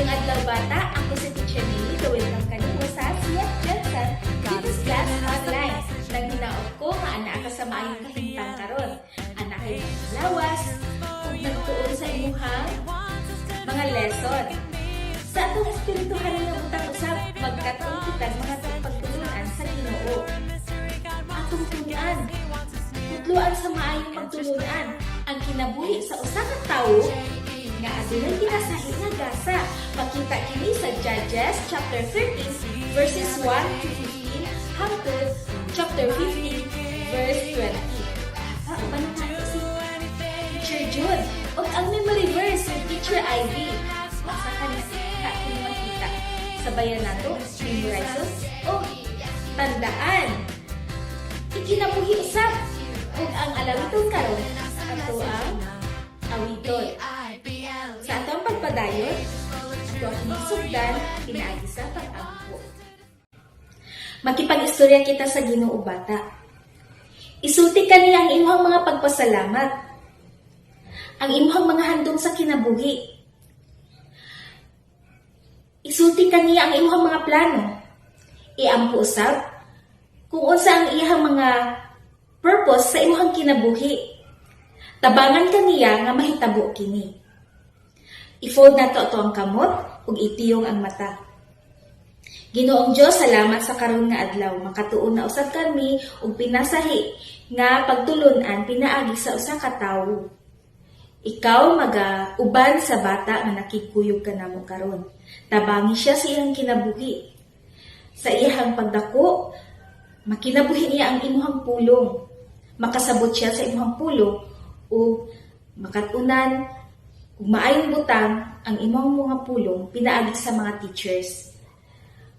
Maayong adlaw, bata, ako si Teacher Mimi, welcome kanimo sa CF GenSan Business Class Online. Naghinaot ko nga anaa ka sa maayong kahimtang karon. Anaa kay lawas ug nagtuon sa imuhang mga lesson. Sa atong espirituhan nga butang usab, magkat-on kitag mga pagtulunan sa Ginoo. Atong tun-an, putluan sa maayong pagtulunan ang kinabuhi sa usa ka tawo nga adunay ginasahi nga gasa. Makita kini sa Judges chapter 13 verses 1 to 15 hangtod chapter 15 verse 20. Ah, uban nato si Teacher June ug ang memory verse with Teacher Ivy. Asa ka ni ka kini makita? Sabayan nato, memorize o tandaan. Ikinabuhi usab ug ang alawiton karon ato ang awiton. Sa atong pagpadayon, ato ang sugdan pinaagi sa pag-ampo. Makipag-istorya kita sa Ginoo, bata. Isulti kaniya ang imong mga pagpasalamat. Ang imong mga handom sa kinabuhi. Isulti kaniya ang imong mga plano. Iampo usab kung unsa ang iyang mga purpose sa imong kinabuhi. Tabangan kaniya nga mahitabo kini. I-fold nato ato ang kamot ug itiyong ang mata. Ginoong Dios, salamat sa karon nga adlaw. Makatuon na usab kami ug pinasahi nga pagtulunan pinaagi sa usa ka tawo. Ikaw maga uban sa bata nga nakigkuyog kanamo karon. Tabangi siya sa iyang kinabuhi. Sa iyang pagdako, makinabuhi niya ang imuhang pulong. Makasabot siya sa imuhang pulong ug makatunan ug maayong butang ang imong mga pulong pinaagi sa mga teachers.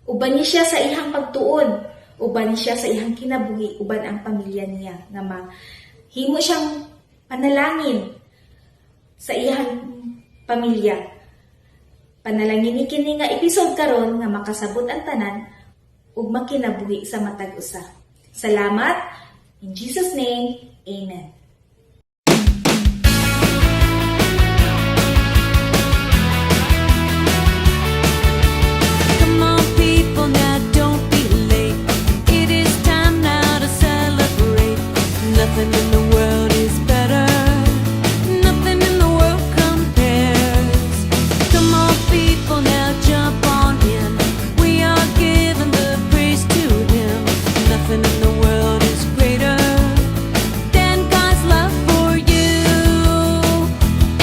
Uban niya siya sa iyang pagtuon, uban niya siya sa iyang kinabuhi, uban ang pamilya niya nga mahimo siyang panalangin sa iyang pamilya. Panalangin ni kini nga episode karon nga makasabot ang tanan ug makinabuhi sa matag usa. Salamat. In Jesus' name, amen. Come on, people, now don't be late. It is time now to celebrate. Nothing in the world is better. Nothing in the world compares. Come on, people, now jump on in. We are giving the praise to Him. Nothing in the world is greater than God's love for you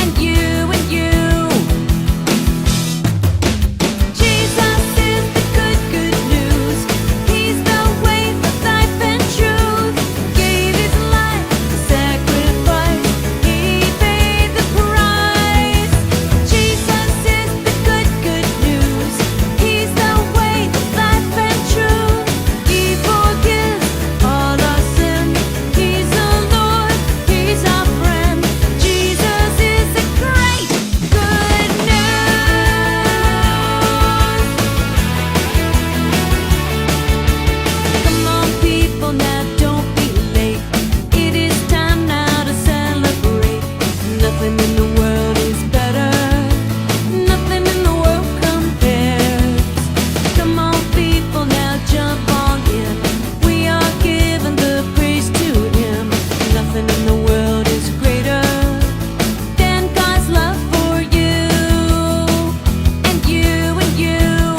and you and you. Jesus is the good, good news. He's the way, the life, and truth. Gave his life a sacrifice. He paid the price. Jesus is the good, good news. He's the way, the life, and truth. He forgives all our sin. He's the Lord. He's our friend. Jesus is the great, good news. Come on, people, now don't be late. It is time now to celebrate. Nothing in the world is better. Nothing in the world compares. Come on, people, now jump on in. We are giving the praise to Him. Nothing in the world is greater than God's love for you and you and you.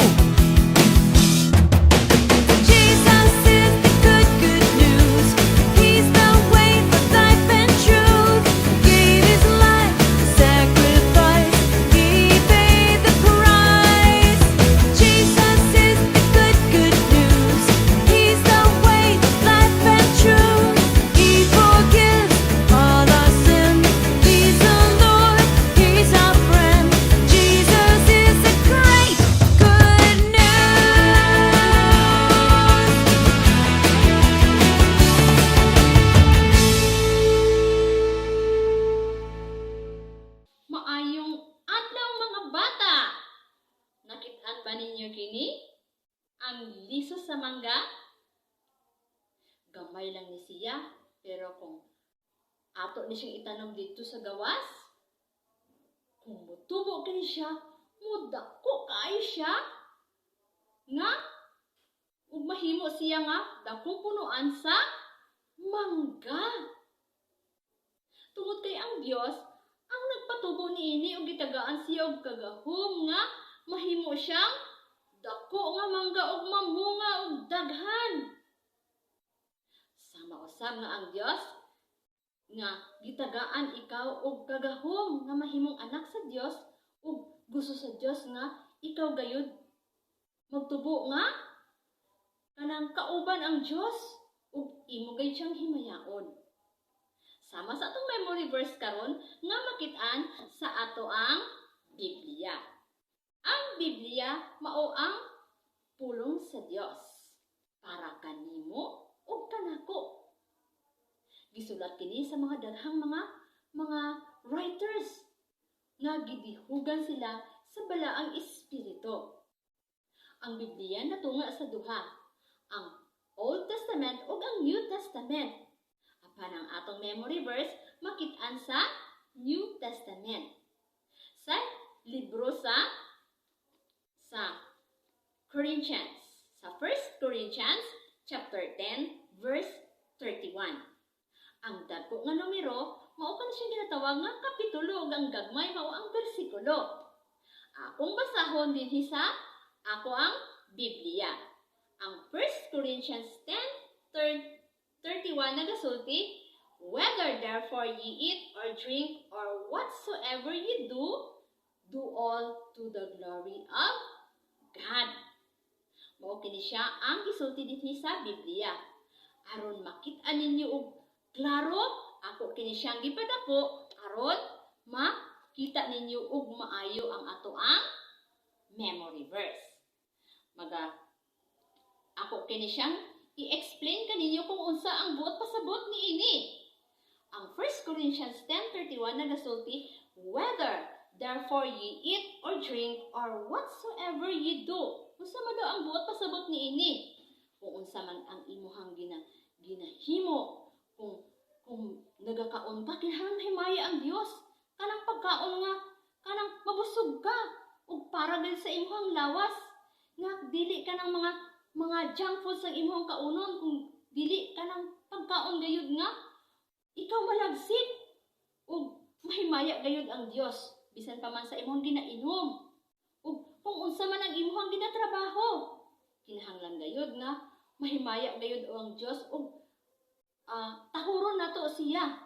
Jesus is the good, good news. He's the way, the life, and truth. Gave his life a sacrifice. He paid the price. Jesus is the good, good news. He's the way, the life, and truth. He forgives all our sin. He's the Lord. He's our friend. Jesus is the great, good news. Maayong adlaw, mga bata! Nakitaan ba ninyo kini? Ang liso sa mangga? Gamay lang ni siya, pero kung ato ni siyang itanom dito sa gawas, kung mutubo kini siya, Mudako kaayo siya nga ug mahimo siya nga dakong punuan sa mangga. Tungod kay ang Dios ang nagpatubo niini ug gitagaan siya og kagahom nga mahimo siyang dako nga mangga ug mamunga og daghan. Sama usab nga ang Dios nga gitagaan ikaw og kagahom nga mahimong anak sa Dios ug gusto sa Dios nga ikaw gayud magtubo nga kanang kauban ang Dios ug imo gayud siyang himayaon. Sama sa atong memory verse karon nga makit-an sa ato ang Biblia. Ang Biblia mao ang pulong sa Dios para kanimo ug kanako. Gisulat kini sa mga daghang mga writers nga gidihugan sila sa Balaang Espiritu. Ang Biblia natunga sa duha, ang Old Testament ug ang New Testament. Apan ang atong memory verse makit-an sa New Testament. Sa libro sa Corinthians, sa 1 Corinthians chapter 10 verse 31. Ang dagko nga numero mao kan siya ginatawag nga kapitulo ug ang gagmay mao ang bersikulo. Akong basahon dinhi sa ako ang Biblia. Ang 1 Corinthians 10:31 nagasulti, "Whether therefore ye eat or drink or whatsoever ye do, do all to the glory of God." Mao kini siya ang gisulti dinhi sa Biblia. Aron makit-an ninyo og klaro, ako kini siyang gipadako aron makita ninyo og maayo ang ato ang memory verse. Maga ako kini siyang i-explain kaninyo kung unsa ang buot pasabot niini. Ang 1 Corinthians 10:31 nagasulti, "Whether therefore ye eat or drink or whatsoever ye do." Unsa man daw ang buot pasabot niini? Kung unsa man ang imuhang ginahimo, kung nagakaon ka, kinahanglan mahimaya ang Dios. Kanang pagkaon nga kanang mabusog ka ug para gid sa imuhang lawas nga dili ka ng mga junk foods ang imuhang kaunon, kung dili kanang pagkaon gayud nga ikaw malagsik ug mahimaya gayud ang Dios, bisan pa man sa imong ginainom ug kung unsa man ang imuhang ginatrabaho, kinahanglan gayud nga mahimaya gayud ang Dios ug tahuron nato siya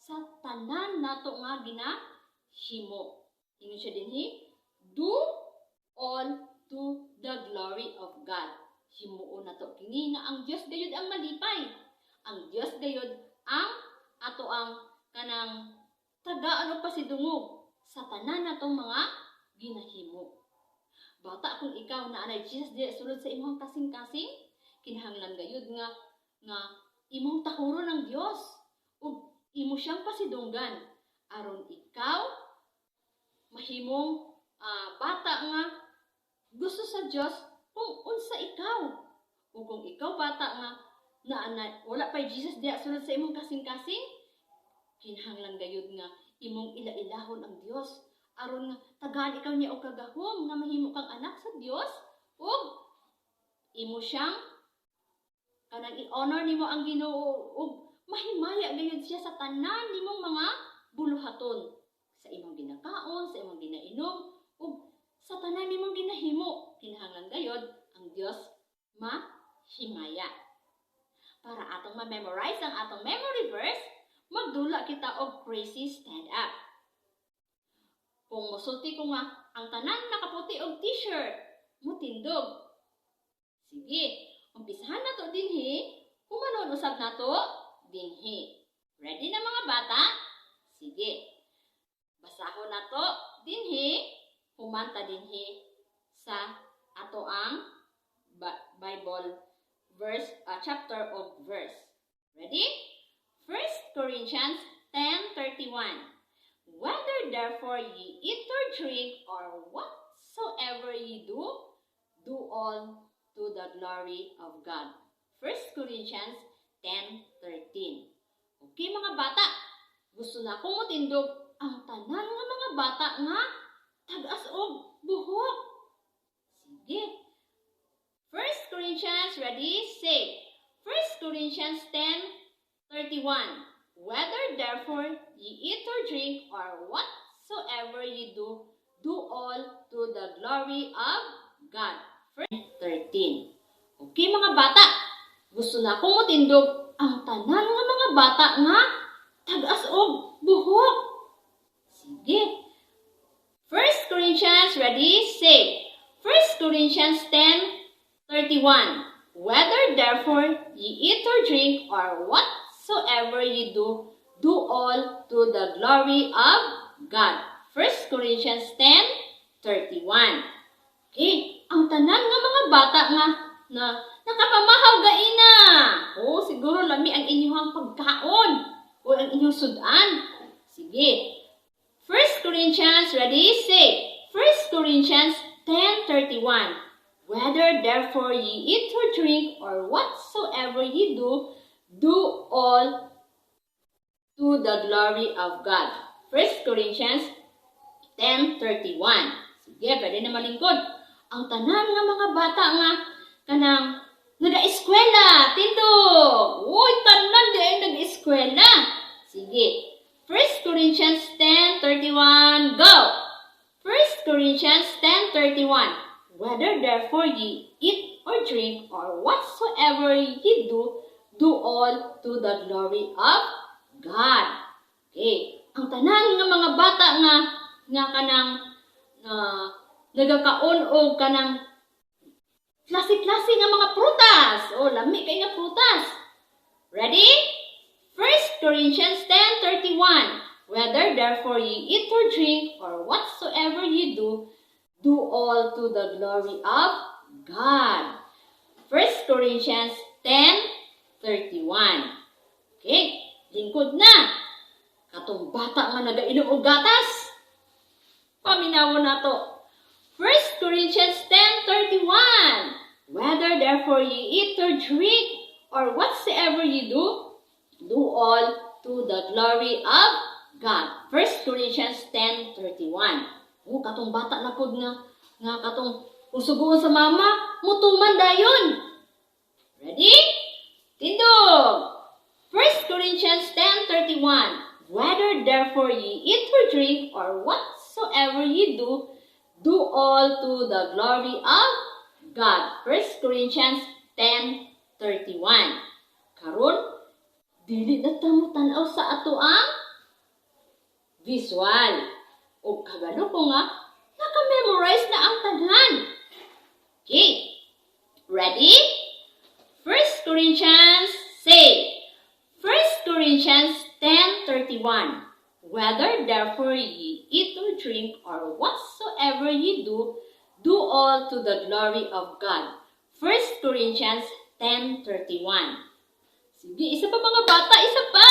sa tanan nato nga ginahimo. Ingon siya dinhi, "Do all to the glory of God." Himuon nato kini nga ang Dios gayud ang malipay. Ang Dios gayud ang ato ang kanang tagaan og pasidungog sa tanan natong mga ginahimo. Bata, kung ikaw naa nay Jesus diri sulod sa imong kasing-kasing, kinahanglan gayud nga imong tahuron ang Dios ug imo siyang pasidunggan aron ikaw mahimong bata nga gusto sa Dios kung unsa ikaw. Ug kung ikaw bata nga na wala pa Jesus diha sulod sa imong kasing-kasing, kinahanglan gayud nga imong ila-ilahon ang Dios aron nga tagaan ikaw niya og kagahom nga mahimo kang anak sa Dios ug imo siyang kanang i-honor nimo ang Ginoo ug mahimaya gayud siya sa tanan nimong mga buluhaton, sa imong ginakaon, sa imong ginainom ug sa tanan nimong ginahimo. Kinahanglan gayud ang Dios mahimaya. Para atong ma-memorize ang atong memory verse, magdula kita og crazy stand up. Kung mosulti ko nga ang tanan nakaputi og t-shirt, mutindog. Sige, umpisahan nato dinhi, humanon usab nato dinhi. Ready na, mga bata? Sige. Basahon nato dinhi, humanta dinhi sa ato ang Bible verse, chapter of verse. Ready? 1 Corinthians 10:31. "Whether therefore ye eat or drink or whatsoever ye do, do all to the glory of God." 1 Corinthians 10:13. Okay, mga bata, gusto na akong mutindog ang tanan nga mga bata nga tag-as og buhok. Sige. 1 Corinthians, ready, say. 1 Corinthians 10:31. Whether therefore ye eat or drink or whatsoever ye do, do all to the glory of God. 13. Okay, mga bata, gusto na akong mutindog ang tanan nga mga bata nga tag-as og buhok. Sige. 1 Corinthians, ready, say. 1 Corinthians 10:31. Whether therefore ye eat or drink or whatsoever ye do, do all to the glory of God. 1 Corinthians 10:31. Okay, ang tanan nga mga bata nga na nakapamahaw gaina. Oh, siguro lami ang inyong pagkaon o ang inyong sudan. Sige. 1 Corinthians, ready, say. 1 Corinthians 10:31. Whether therefore ye eat or drink or whatsoever ye do, do all to the glory of God. 1 Corinthians 10:31. Sige, pwede na malingkod. Ang tanan nga mga bata nga kanang nag-eskwela, tindog. Uy, tanan di ay nag-eskwela. Sige. 1 Corinthians 10:31, go! 1 Corinthians 10:31. Whether therefore ye eat or drink or whatsoever ye do, do all to the glory of God. Okay. Ang tanan nga mga bata nga nga kanang nagakaon og kanang klase-klase nga mga prutas. O, lami kay nga prutas. Ready? 1 Corinthians 10:31. Whether therefore ye eat or drink or whatsoever ye do, do all to the glory of God. 1 Corinthians 10:31. Okay, lingkod na. Katong bata nga nagainom og gatas. Paminawon nato. 1 Corinthians 10:31. Whether therefore ye eat or drink or whatsoever ye do, do all to the glory of God. 1 Corinthians 10:31. Oh, katong bata na pud nga nga katong usugoon sa mama, mutuman dayon. Ready? Tindog! 1 Corinthians 10:31. Whether therefore ye eat or drink or whatsoever ye do, do all to the glory of God. 1 Corinthians 10:31. Karon, dili na ta mo tan-aw sa ato ang visual. O kabalo ko nga, naka-memorize na ang tanan. Okay. Ready? 1 Corinthians, say. 1 Corinthians 10:31. Whether therefore ye eat or drink or whatsoever ye do, do all to the glory of God. 1 Corinthians 10:31. Sige, isa pa, mga bata, isa pa.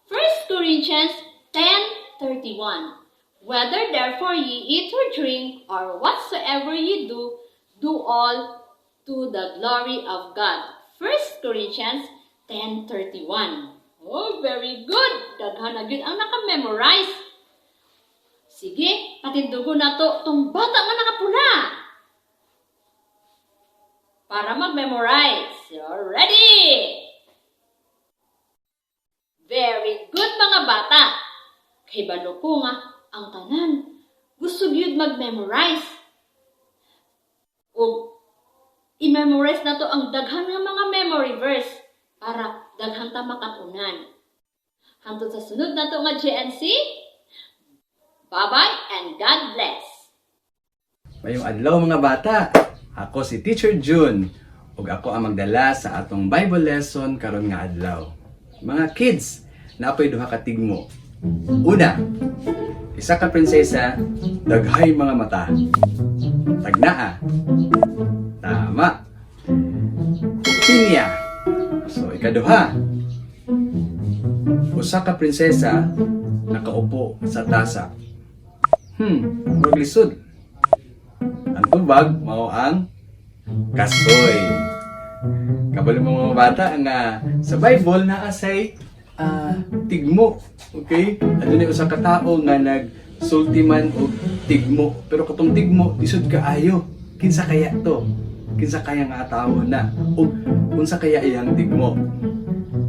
1 Corinthians 10:31. Whether therefore ye eat or drink or whatsoever ye do, do all to the glory of God. 1 Corinthians 10:31. Oh, very good. Daghan na gyud ang naka-memorize. Sige, patindugon nato tong bata nga nakapula para mag-memorize. Ready? Very good, mga bata. Kay balo ko nga ang tanan gusto gyud mag-memorize. O i-memorize nato ang daghan nga mga memory verse para daghan ta makatunan. Hangtod sa sunod nato nga GNC. Bye-bye and God bless. Mayong adlaw, mga bata. Ako si Teacher June ug ako ang magdala sa atong Bible lesson karon nga adlaw. Mga kids, naa poy duha ka tigmo. Una, isa ka prinsesa, daghay mga mata. Tagnaa. Tama. Pinya. So, ikaduha. Usa ka prinsesa nakaupo sa tasa. Murag lisod. Ang tubag mao ang kasoy. Kabalo mo, mga bata, nga sa Bible naa say tigmo. Okay? Adunay usa ka tawo nga nag sulti man og tigmo, pero katong tigmo lisod kaayo. Kinsa kaya to? Kinsa kaya nga tawo na? Ug unsa kaya iyang tigmo?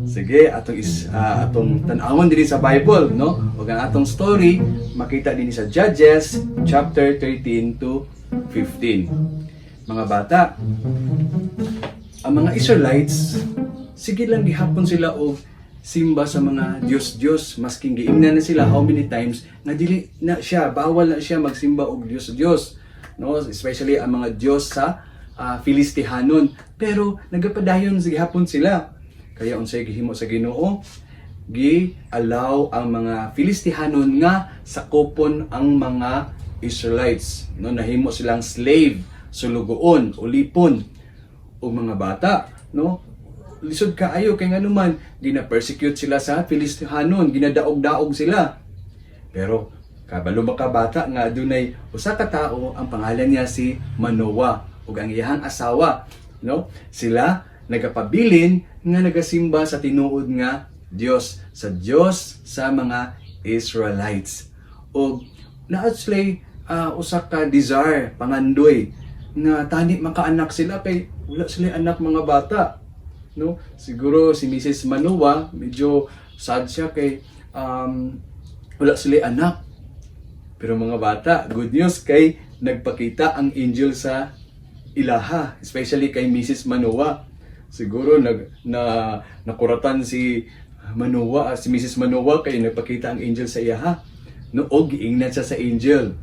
Sige, atong tan-awon dinhi sa Bible, no? Ug ang atong story makita dinhi sa Judges chapter 13 to 15. Mga bata, ang mga Israelites, sige lang gihapon sila og simba sa mga Diyos-Diyos, masking giingnan na sila how many times nga dili na siya, bawal na siya magsimba og Diyos-Diyos, no? Especially ang mga Diyos sa Filistihanon, pero nagapadayon gihapon sila. Kaya unsay gihimo sa Ginoo? Gi-allow ang mga Filistihanon nga sakopon ang mga Israelites, no? Nahimo silang slave, sulugoon, ulipon. Ug mga bata, no, lisod kaayo kay nganuman gina-persecute sila sa Filistihanon, ginadaog-daog sila. Pero kabalo ba ka, bata, nga adunay usa ka tawo, ang pangalan niya si Manoah ug ang iyang asawa, no? Sila nagapabilin nga nagasimba sa tinuod nga Dios, sa Dios sa mga Israelites. Ug naa sila'y usa ka desire, pangandoy nga tani makaanak sila kay wala sila anak, mga bata, no? Siguro si Mrs. Manoah medyo sad siya kay wala sila anak. Pero mga bata, good news kay nagpakita ang angel sa ilaha, especially kay Mrs. Manoah. Siguro nag na nakuratan si Manoah, si Mrs. Manoah kay nagpakita ang angel sa iyaha. No, og giingnan siya sa angel.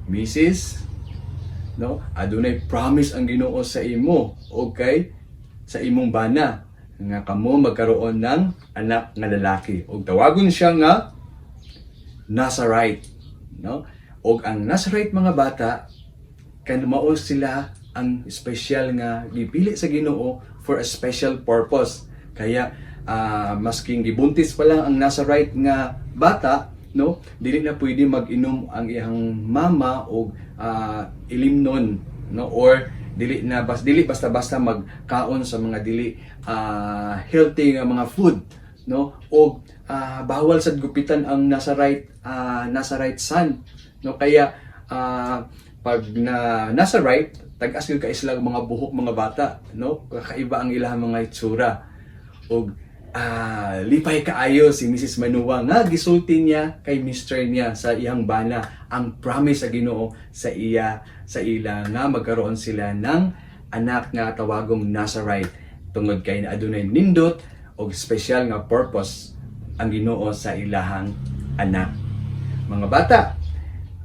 "Mrs., no, adunay promise ang Ginoo sa imo, okay? Sa imong bana nga kamo magkaroon ng anak nga lalaki. Og tawagon siya nga Nazarite, no? Og ang Nazarite, mga bata, kan mao sila ang special nga gipili sa Ginoo for a special purpose. Kaya masking gibuntis pa lang ang Nazarite nga bata, no, dili na pwede mag-inom ang iyang mama og ilimnon, no, or dili basta-basta magkaon sa mga dili healthy nga mga food, no, og bawal sad gupitan ang Nazarite son, no? Kaya pag na Nazarite, tag-as gyud kay sila mga buhok, mga bata, no? Kakaiba ang ilang mga itsura. Og lipay kaayo si Mrs. Manoah nga gisulti niya kay Mr. niya, sa iyang bana, ang promise sa Ginoo sa iya, sa ila, nga magkaroon sila ng anak nga tawagong Nazarite tungod kay adunay nindot og special nga purpose ang Ginoo sa ilahang anak. Mga bata,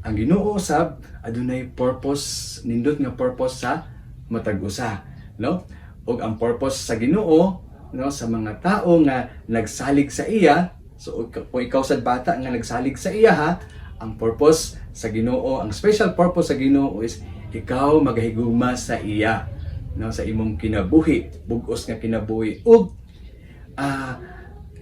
ang Ginoo sab adunay purpose, nindot nga purpose sa matag usa, no? Ug ang purpose sa Ginoo, no, sa mga tao nga nagsalig sa iya, so kung ikaw sad, bata, nga nagsalig sa iya ha, ang purpose sa Ginoo, ang special purpose sa Ginoo is ikaw magahigugma sa iya, no, sa imong kinabuhi, bug-os nga kinabuhi, ug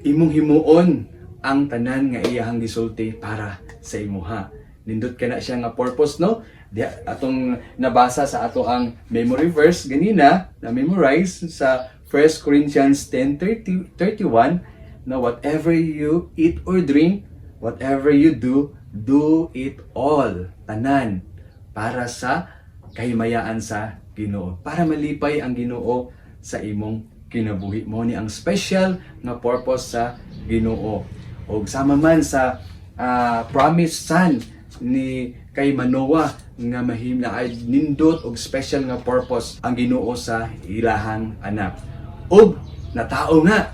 imong himuon ang tanan nga iyahang gisulti para sa imuha. Nindot ka na siya nga purpose, no? Di, atong nabasa sa ato ang memory verse ganina, na memorize sa 1 Corinthians 10:31 na "Whatever you eat or drink, whatever you do, do it all." Tanan para sa kahimayaan sa Ginoo. Para malipay ang Ginoo sa imong kinabuhi. Mao ni ang special nga purpose sa Ginoo. Og sama man sa promised son ni kay Manoah nga mahim na ay nindot og special nga purpose ang Ginoo sa ilahang anak. Og natao nga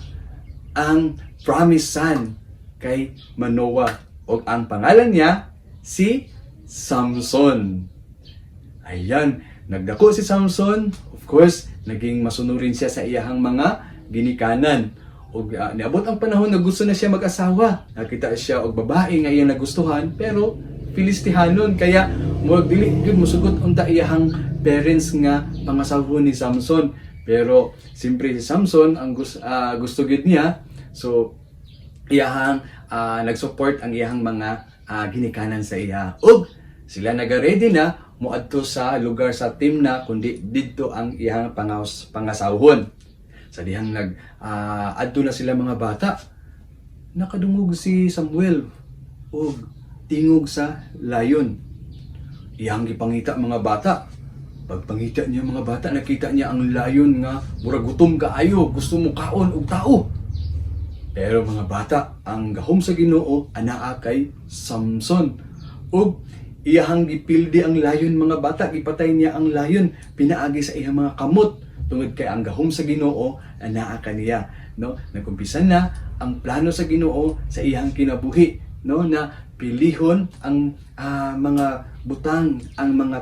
ang promised son kay Manoah og ang pangalan niya si Samson. Ayan, nagdako si Samson. Of course, naging masunurin siya sa iyahang mga ginikanan. Ug niabot ang panahon na gusto na siya mag-asawa. Nakita siya og babae nga iyang nagustuhan, pero Filistihanon, kaya mo dili gyud musugot unta iyahang parents nga pangasawon ni Samson. Pero siyempre si Samson ang gusto gyud niya. So iyahang nag-support ang iyahang mga ginikanan sa iya. Ug sila naga-ready na moadto sa lugar sa Timna kundi didto ang iyang pangasawhon. Sa dihang nag adto na sila, mga bata, nakadungog si Samuel og tingog sa lion. Iyang gipangita, mga bata. Pagpangita niya, mga bata, nakita niya ang lion nga murag gutom kaayo, gusto mokaon og tao. Pero mga bata, ang gahom sa Ginoo anaa kay Samson. Ug iyahang gipildi ang lion, mga bata, gipatay niya ang lion pinaagi sa iyang mga kamot tungod kay ang gahom sa Ginoo anaa kaniya, no? Nagkumpisa na ang plano sa Ginoo sa iyang kinabuhi, no, na pilihon ang mga butang, ang mga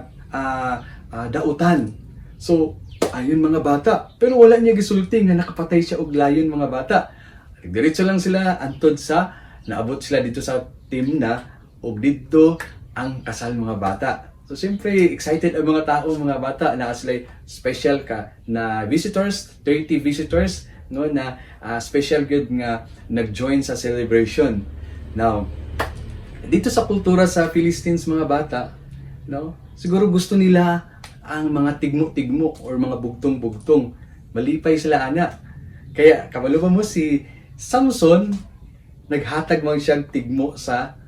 dautan. So, ayun, mga bata. Pero wala niya gisulti nga nakapatay siya og lion, mga bata. Diretso lang sila antod sa naabot sila dito sa Timna ug didto ang kasal, mga bata. So siyempre excited ang mga tao, mga bata, na sila special ka na visitors, 30 visitors, no, na special good nga nag-join sa celebration. Now, dito sa kultura sa Philistines, mga bata, no? Siguro gusto nila ang mga tigmo-tigmo or mga bugtong-bugtong. Malipay sila ana. Kaya kabalo ba mo si Samson naghatag man siyang tigmo sa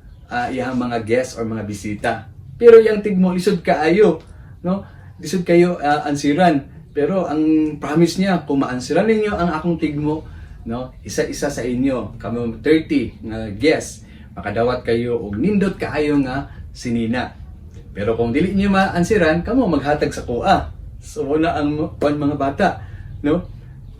iyang mga guests or mga bisita? Pero yung tigmo lisod kaayo, no? Lisod kayo ansiran. Pero ang promise niya, kung maansiran ninyo ang akong tigmo, no? Isa-isa sa inyo, kamo 30 nga guests, makadawat kayo og nindot kaayo nga sinina. Pero kung dili niyo maansiran, kamo maghatag sa kuha. So na ang kuan, mga bata, no?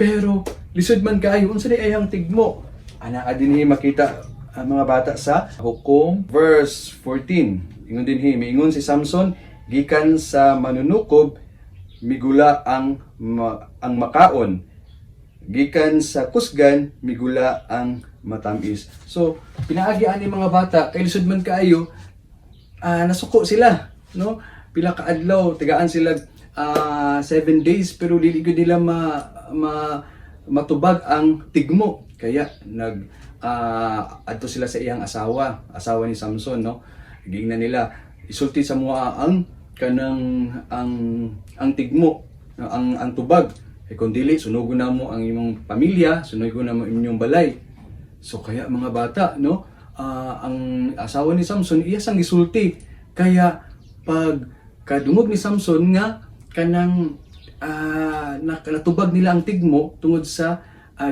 Pero lisod man kaayo, unsa diay ang tigmo? Ana ka dinhi makita ang mga bata sa Hukom verse 14. Ingon dinhi, miingon si Samson, "Gikan sa manunukob migula ang makaon. Gikan sa kusgan migula ang matamis." So, pinaagi ani, mga bata, kay lisod man kaayo, nasuko sila, no? Pila ka adlaw, tigaan sila 7 days pero dili gyud nila ma, ma matubag ang tigmo. Kaya nag adto sila sa iyang asawa, asawa ni Samson, no? Giingnan nila, "Isulti sa amoa ang kanang ang tigmo, no? Ang tubag. Kay kung dili, sunugon namo ang imong pamilya, sunugon namo inyong balay." So kaya, mga bata, no, ang asawa ni Samson iya sang gisulti. Kaya pag kadungog ni Samson nga kanang natubag nila ang tigmo tungod sa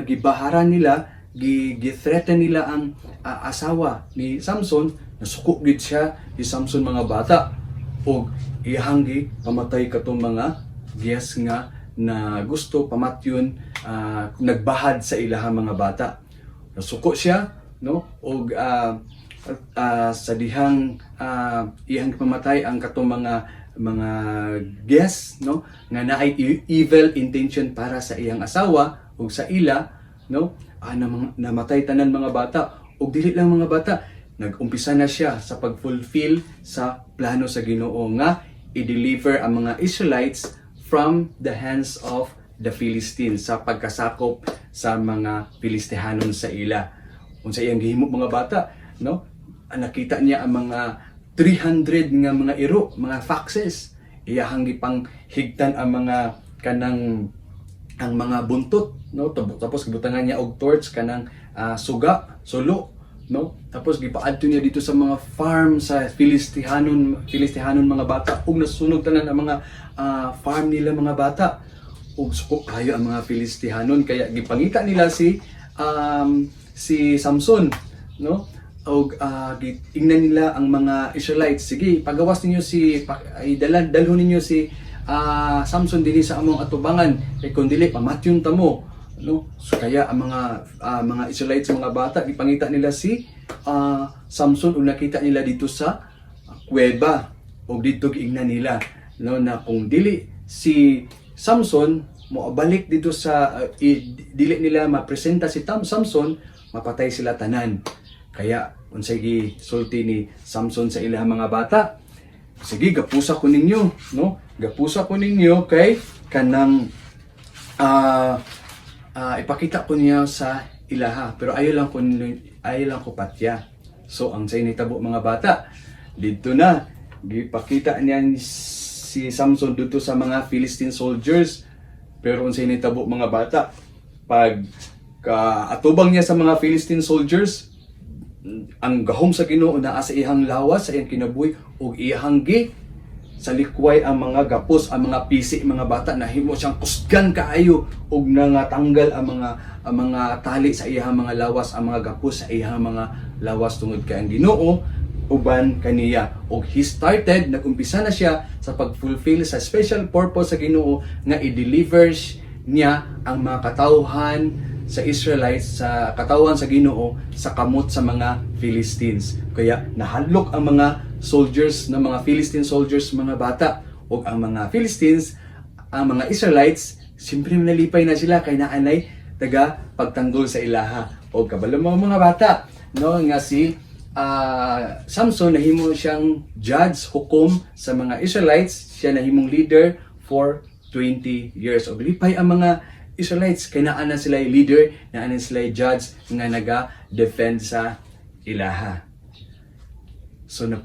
gibaharan nila, gi-threaten nila ang asawa ni Samson, nasuko gid siya ni Samson, mga bata. Og iyahang gi pamatay katong mga guests nga na gusto pamatyon, nagbahad sa ilahang, mga bata. Nasuko siya, no, og sa dihang iyang pamatay ang katong mga guests, no, nga naay evil intention para sa iyang asawa ug sa ila, no, namatay tanan, mga bata. Ug dili lang, mga bata, nag-umpisa na siya sa pag-fulfill sa plano sa Ginoo nga i-deliver ang mga Israelites from the hands of the Philistines, sa pagkasakop sa mga Filistehanon sa ila. Unsa iyang gihimo, mga bata, no? Nakita niya ang mga 300 nga mga iro, mga foxes. Iyahang gipang higtan ang mga kanang ang mga buntot, no? Tapos gibutangan niya og torch kanang suga, sulo, no? Tapos gipaadto niya dito sa mga farm sa Filistihanon, mga bata, ug nasunog tanan ang mga farm nila, mga bata. Ug suko kayo ang mga Filistihanon, kaya gipangita nila si Samson, no? Og ingnan nila ang mga Israelites, "Sige, pagawas ninyo si ay dalhon ninyo si Samson dinhi sa among atubangan kay kun dili, pamatyon ta mo," no? So kaya ang mga Israelites, mga bata, gipangita nila si Samson ug nakita nila dito sa kuweba. Ug dito giingnan nila, no, na kung dili si Samson moabalik dito sa dili nila mapresenta si Samson, mapatay sila tanan. Kaya unsay gisulti ni Samson sa ilang, mga bata? "Sige, gapusa ko ninyo, no? Gapusa ko ninyo kay kanang ipakita ko niya sa ilaha, pero ayaw lang ko patya." So ang say nitabo, mga bata, didto na gipakita niya si Samson dito sa mga Philistine soldiers. Pero unsay nitabo, mga bata, pag kaatubang niya sa mga Philistine soldiers? Ang gahom sa Ginoo naa sa iyang lawas, sa iyang kinabuhi, ug iyang gi sa likway ang mga gapos, ang mga pisi, mga bata, nahimo siyang kusgan kaayo ug nangatanggal ang mga tali sa iyang mga lawas, ang mga gapos sa iyang mga lawas, tungod kay ang Ginoo uban kaniya. Ug he started, nagumpisa na siya sa pag-fulfill sa special purpose sa Ginoo nga i-deliver niya ang mga katawhan sa Israelites, sa katawhan sa Ginoo, sa kamot sa mga Philistines. Kaya nahadlok ang mga soldiers ng mga Philistine soldiers, mga bata. Ug ang mga Philistines, ang mga Israelites, siyempre nalipay na sila kay naanay taga pagtanggol sa ilaha. O kabalo mo, mga bata, no, nga si Samson nahimo siyang judge, hukom sa mga Israelites, siya nahimong leader for 20 years. Og lipay ang mga Israelites kay naa na sila leader, naa na sila judge nga naga-defend sa ilaha. So na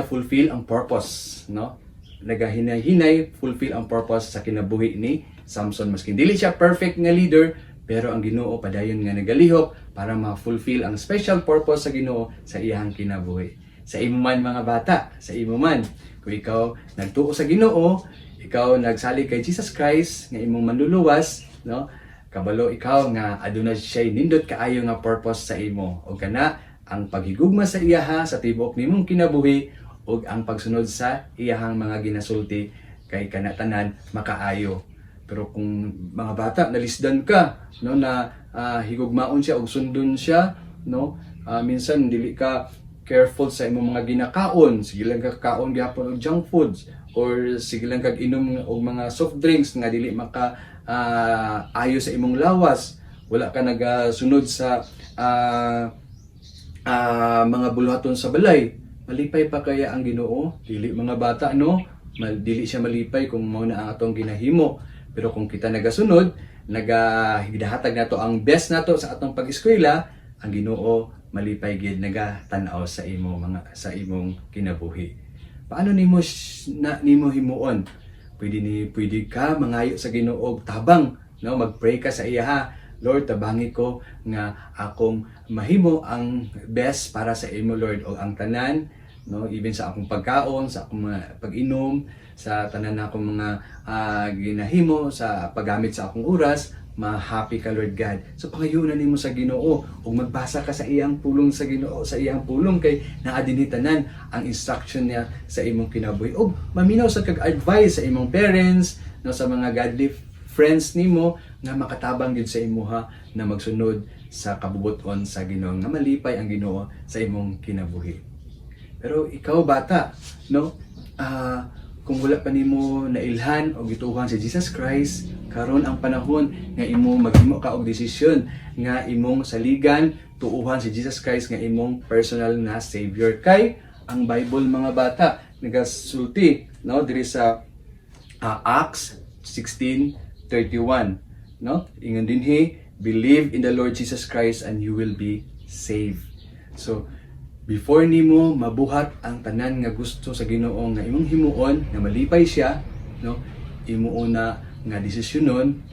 fulfill ang purpose, no? Nagahinay-hinay fulfill ang purpose sa kinabuhi ni Samson. Maskin dili siya perfect nga leader, pero ang Ginoo padayon nga nagalihok para ma-fulfill ang special purpose sa Ginoo sa iyang kinabuhi. Sa imo man, mga bata, sa imo man, kung ikaw nagtuo sa Ginoo, ikaw nagsalig kay Jesus Christ nga imong manluluwas, no? Kabalo ikaw nga aduna siya nindot kaayo nga purpose sa imo. O kana ang paghigugma sa iyaha sa tibuok nimong kinabuhi ug ang pagsunod sa iyahang mga ginasulti, kay kana tanan makaayo. Pero kung, mga bata, nalisdan ka, no, na higugmaon siya ug sundon siya, no, minsan dili ka careful sa imong mga ginakaon, sige lang ka kaon gyapon og junk foods or sige lang kag inom og mga soft drinks nga dili maka ayo sa imong lawas, wala ka nagasunod sa mga buluhaton sa balay, malipay pa kaya ang Ginoo? Dili, mga bata, no? Dili siya malipay kung mao na ang atong ginahimo. Pero kung kita nagasunod, nagahidahatag nato ang best nato sa atong pag-eskwela, ang Ginoo malipay gid naga tan-aw sa imong kinabuhi. Paano nimo na nimo himuon? Pwede ka mangayo sa Ginoo og tabang, no? Mag-pray ka sa iya ha. "Lord, tabangi ko nga akong mahimo ang best para sa imo, Lord, o ang tanan, no, even sa akong pagkaon, sa akong mga pag-inom, sa tanan na akong mga ginahimo, sa paggamit sa akong oras, ma-happy ka, Lord God." So pangayunan nimo sa Ginoo ug magbasa ka sa iyang pulong, sa Ginoo, sa iyang pulong, kay naa dinhi tanan ang instruction niya sa imong kinabuhi. Ug maminaw sa kag advice sa imong parents, no, sa mga godly friends nimo nga makatabang gyud sa imuha na magsunod sa kabubuton sa Ginoo, nga malipay ang Ginoo sa imong kinabuhi. Pero ikaw, bata, no? Kung wala pa nimo nailhan o gituohan si Jesus Christ, karon ang panahon nga imo maghimo ka og desisyon nga imong saligan, tuuhan si Jesus Christ nga imong personal na savior, kay ang Bible, mga bata, nagasulti, no, diri sa Acts 16:31, no? Ingon dinhi, "Believe in the Lord Jesus Christ and you will be saved." So before nimo mabuhat ang tanan nga gusto sa Ginoo nga imong himuon nga malipay siya, no, imo una nga desisyonan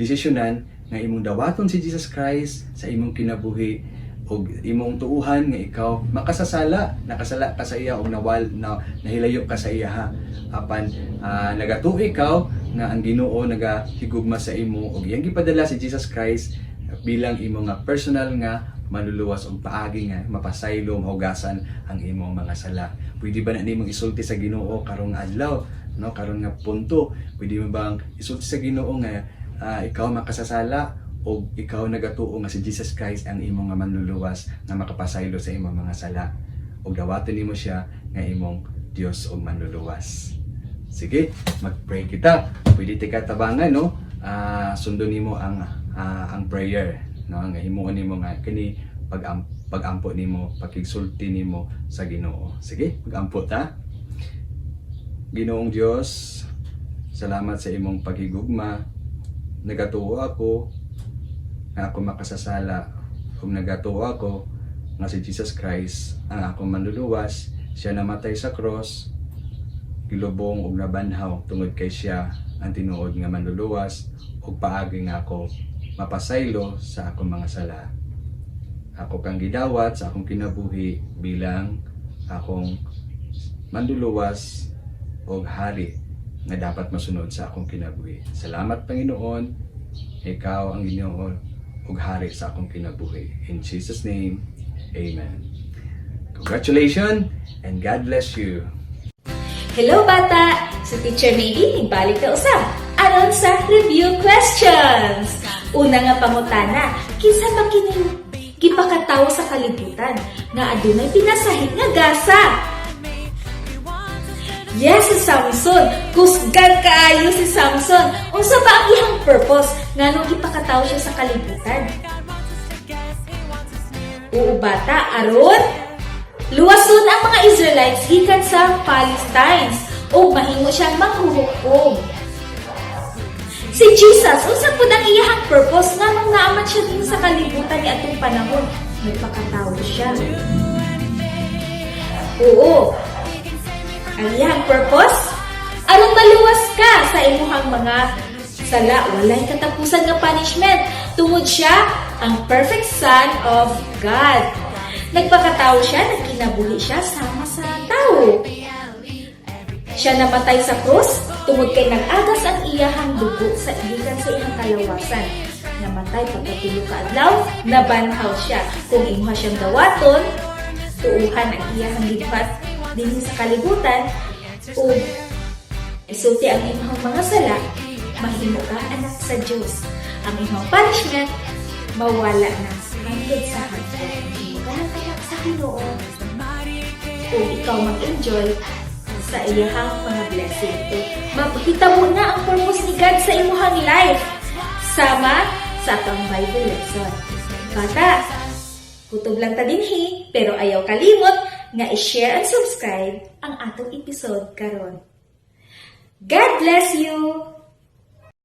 nga imong dawaton si Jesus Christ sa imong kinabuhi ug imong tuuhan nga ikaw makasasala, nakasala ka sa iya ug nawal na nahilayo ka sa iya ha. Apan nagatuo ikaw nga ang Ginoo nagahigugma sa imo ug iyang gipadala si Jesus Christ bilang imo nga personal nga manluluwas og paagi nga mapasaylo, mahugasan ang imong mga sala. Pwede ba na nimong isulti sa Ginoo karong adlaw, no, karon nga punto? Pwede mo bang isulti sa Ginoo nga ikaw makasasala o ikaw nagatuo nga si Jesus Christ ang imong nga manluluwas nga makapasaylo sa imong mga sala ug dawaton nimo siya nga imong Dios ug manluluwas? Sige, mag-pray kita. Pwede tika tabangan, no? Sundon nimo ang prayer, no? Nga himuon nimo nga kini pag-ampo nimo, pakigsulti nimo sa Ginoo. Sige, mag-ampo ta. Ginoong Dios, salamat sa imong paghigugma. Nagatuo ako nga ako makasasala ug nagatuo ako nga si Jesus Christ ang akong manluluwas. Siya namatay sa cross, gilubong ug nabanhaw tungod kay siya ang tinuod nga manluluwas ug paagi nga ako mapasaylo sa akong mga sala. Ako kang gidawat sa akong kinabuhi bilang akong manduluwas og hari nga dapat masunod sa akong kinabuhi. Salamat, Panginoon, ikaw ang Ginoo ug hari sa akong kinabuhi. In Jesus' name, Amen. Congratulations and God bless you. Hello, bata! Si Teacher Maybe, nagbalik na usab aron sa review questions. Una nga pangutana, kinsa ba kining gipakatawo sa kalibutan nga adunay pinasahit nga gasa? Yes, si Samson. Kusgan kaayo si Samson. Unsa ba ang iyang purpose nganong gipakatawo siya sa kalibutan? Oo, bata, aron luwason ang mga Israelites gikan sa Philistines o mahimo siyang manghuhukom. Si Jesus, unsa pud ang iyahang purpose nganong naa man siya dinhi sa kalibutan ni atong panahon? Nagpakatawo siya. Oo. Ang iyahang purpose aron maluwas ka sa imuhang mga sala, walay katapusan nga punishment tungod siya ang perfect Son of God. Nagpakatao siya, nagkinabuhi siya sama sa tao. Siya namatay sa krus tungod kay nag-agas ang iyahang dugo sa gikan sa iyang kalawasan. Namatay, pagkatulo ka adlaw, nabanhaw siya. Kung imuha siyang dawaton, tuuhan ang iyahang gibuhat dinhi sa kalibutan ug isulti ang imong mga sala, mahimo ka anak sa Dios. Ang imong punishment mawala na hangtod sa hangtod. Mahimo ka ng anak sa Ginoo ug ikaw mag-enjoy sa iyahang mga blessing. So, makita mo na ang purpose ni God sa imuhang life sama sa atong Bible lesson. Bata, kutob lang ta dinhi, pero ayaw kalimot nga i-share and subscribe ang atong episode karon. God bless you!